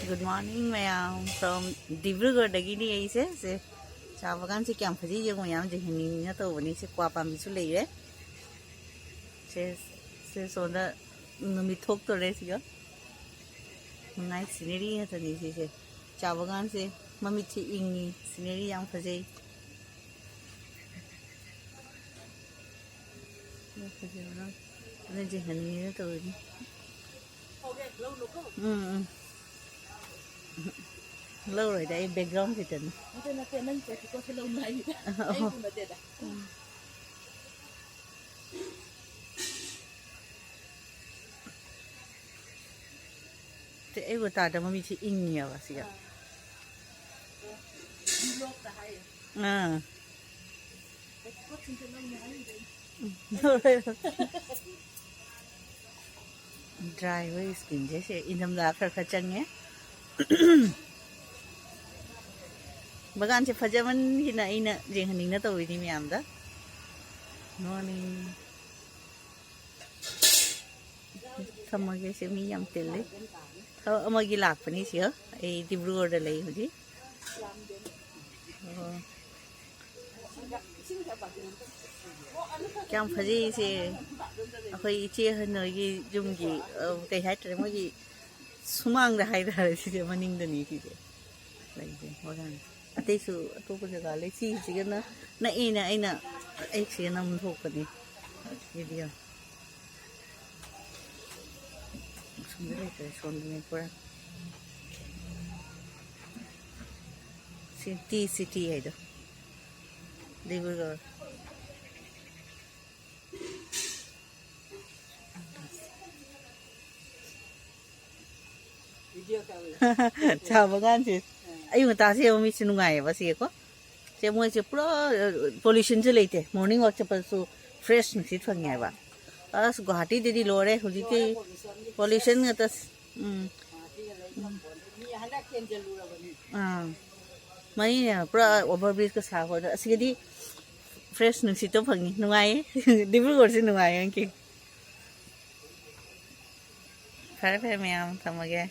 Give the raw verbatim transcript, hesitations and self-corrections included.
Good morning, ꯃꯌꯥꯝ, from ꯗꯤꯕ꯭ꯔꯨꯒꯔꯗꯒꯤꯅꯤ ꯑꯩꯁꯦ꯫ ꯁꯦ, ꯆꯥ ꯕꯒꯥꯟꯁꯦ ꯀꯌꯥꯝ ꯐꯖꯩ ꯌꯦꯡꯉꯣ, ꯃꯌꯥꯝ ꯌꯦꯡꯍꯟꯅꯤꯡꯗꯅ ꯇꯧꯕꯅꯤ꯫ ꯁꯦ, ꯀ꯭ꯋꯥ ꯄꯥꯝꯕꯤꯁꯨ ꯂꯩꯔꯦ꯫ ꯁꯦ, ꯁꯦ, ꯁꯣꯝꯗ ꯅꯨꯃꯤꯠ ꯊꯣꯛꯇꯣꯔꯦ ꯁꯤꯒ꯫ ꯅꯨꯡꯉꯥꯏ, ꯁꯤꯅꯔꯤ ꯉꯥꯛꯇꯅꯤ ꯁꯤꯁꯦ꯫ ꯆꯥ ꯕꯒꯥꯟꯁꯦ ꯃꯃꯤꯠꯁꯦ ꯏꯪꯉꯤ, ꯁꯤꯅꯔꯤ ꯌꯥꯝ ꯐꯖꯩ꯫ ꯌꯥꯝ ꯐꯖꯕ, ꯑꯗꯨꯅ ꯌꯦꯡꯍꯟꯅꯤꯡꯉꯦꯅ ꯇꯧꯔꯤꯅꯤ꯫ ꯎꯝ, ꯎꯝ꯫ ꯂꯧꯔꯣꯏꯗ, ꯑꯩ ꯕꯦꯛꯒ꯭ꯔꯥꯎꯟ ꯈꯤꯇꯅꯤ꯫ ꯅꯠꯇꯦ, ꯅꯠꯇꯦ, ꯅꯪ ꯄ꯭ꯔꯦꯛꯇꯤꯀꯜꯁꯦ ꯂꯧꯅꯨ ꯍꯥꯏꯅꯤꯗ꯫ ꯑꯣ꯫ ꯑꯩꯕꯨ ꯅꯠꯇꯦꯗ꯫ ꯎꯝ꯫ ꯇꯦ, ꯑꯩꯕꯨ ꯇꯥꯗ ꯃꯃꯤꯠꯁꯤ ꯏꯪꯉꯦꯕ ꯁꯤꯒ꯫ ꯑꯥ꯫ ꯂꯣꯛꯇ ꯍꯥꯏꯌꯦ꯫ ꯑꯥ꯫ ꯄ꯭ꯔꯦꯛꯇꯤꯀꯜꯁꯤꯡꯁꯦ ꯂꯧꯅꯨ ꯍꯥꯏꯅꯤꯗ ꯑꯩ꯫ ꯗ꯭ꯔꯥꯏ ꯑꯣꯏ ꯁ꯭ꯀꯤꯟꯁꯦ, ꯁꯦ ꯏꯪꯊꯝꯊꯥ ꯈꯔ ꯈꯔ ꯆꯪꯉꯦ꯫ ꯕꯒꯥꯟꯁꯦ ꯐꯖꯃꯟꯒꯤꯅ ꯑꯩꯅ ꯌꯦꯡꯍꯟꯅꯤꯡꯅ ꯇꯧꯔꯤꯅꯤ ꯃꯌꯥꯝꯗ꯫ ꯃꯣꯔꯅꯤꯡ꯫ ꯊꯝꯃꯒꯦ, ꯁꯤ ꯃꯤ ꯌꯥꯝ ꯇꯤꯜꯂꯤ꯫ ꯊꯕꯛ ꯑꯃꯒꯤ ꯂꯥꯛꯄꯅꯤ ꯁꯤ, ꯑꯩ ꯗꯤꯕ꯭ꯔꯨꯒꯔꯗ ꯂꯩ ꯍꯧꯖꯤꯛ꯫ ꯑꯣ꯫ ꯀꯌꯥꯝ ꯐꯖꯩ ꯁꯦ꯫ ꯑꯩꯈꯣꯏ ꯏꯆꯦ ꯑꯍꯟ ꯍꯣꯏꯒꯤ ꯌꯨꯝꯒꯤ, ꯑ, ꯀꯩ ꯍꯥꯏꯇꯥꯔꯦ, ꯃꯣꯏꯒꯤ ꯁꯨꯃꯥꯡꯗ ꯍꯥꯏꯇꯥꯔꯦ, ꯁꯤꯁꯦ ꯃꯅꯤꯡꯗꯅꯤ ꯁꯤꯁꯦ ꯂꯩꯁꯦ꯫ ꯍꯣꯔꯦꯟ ꯑꯇꯩꯁꯨ ꯑꯇꯣꯞꯄ ꯖꯒꯥ ꯂꯩ꯫ ꯁꯤꯁꯤꯒꯅ ꯅꯛꯑꯦꯅ ꯑꯩꯅ ꯑꯩꯁꯤꯒ ꯅꯝꯊꯣꯛꯄꯅꯤ ꯚꯤꯗꯤꯑꯣ꯫ ꯑꯁꯣꯝꯗ ꯂꯩꯇ꯭ꯔꯦ, ꯁꯣꯝꯗꯅꯦ ꯄꯨꯔꯥ꯫ ꯁꯤ ꯇꯤ ꯁꯤꯇꯤ ꯍꯥꯏꯗꯣ꯫ ꯗꯤꯕ꯭ꯔꯨꯒꯔ꯫ ꯆꯥ ꯕꯒꯥꯟꯁꯦ꯫ ꯑꯌꯨꯛ ꯉꯟꯇꯥꯁꯦ ꯌꯦꯡꯉꯣ, ꯃꯤꯠꯁꯦ ꯅꯨꯡꯉꯥꯏꯌꯦꯕ ꯁꯤꯒꯤꯀꯣ꯫ ꯁꯦ ꯃꯣꯏꯁꯦ ꯄꯨꯔꯥ, ꯑ, ꯄꯣꯂꯨꯁꯟꯁꯨ ꯂꯩꯇꯦ꯫ ꯃꯣꯔꯅꯤꯡ ꯋꯥꯛ ꯆꯠꯄꯗꯁꯨ ꯐ꯭ꯔꯦꯁ ꯅꯨꯡꯁꯤꯠ ꯐꯪꯉꯦ ꯍꯥꯏꯕ꯫ ꯑꯁ, ꯒꯨꯍꯥꯇꯤꯗꯗꯤ ꯂꯣꯏꯔꯦ ꯍꯧꯖꯤꯛꯇꯤ꯫ ꯄꯣꯂꯨꯁꯟ ꯉꯥꯛꯇ꯫ ꯎꯝ꯫ ꯑꯥ꯫ ꯃꯩꯅꯦ, ꯄꯨꯔꯥ ꯑꯣꯚꯔ ꯕ꯭ꯔꯤꯖꯀ ꯁꯥꯕꯗ꯫ ꯑꯁꯤꯒꯗꯤ ꯐ꯭ꯔꯦꯁ ꯅꯨꯡꯁꯤꯠꯇꯣ ꯐꯪꯉꯤ꯫ ꯅꯨꯡꯉꯥꯏꯌꯦ꯫ ꯗꯤꯕ꯭ꯔꯨꯒꯔꯁꯦ ꯅꯨꯡꯉꯥꯏꯌꯦ, ꯑꯪꯀꯤ꯫ ꯐꯔꯦ, ꯐꯔꯦ, ꯃꯌꯥꯝ, ꯊꯝꯃꯒꯦ꯫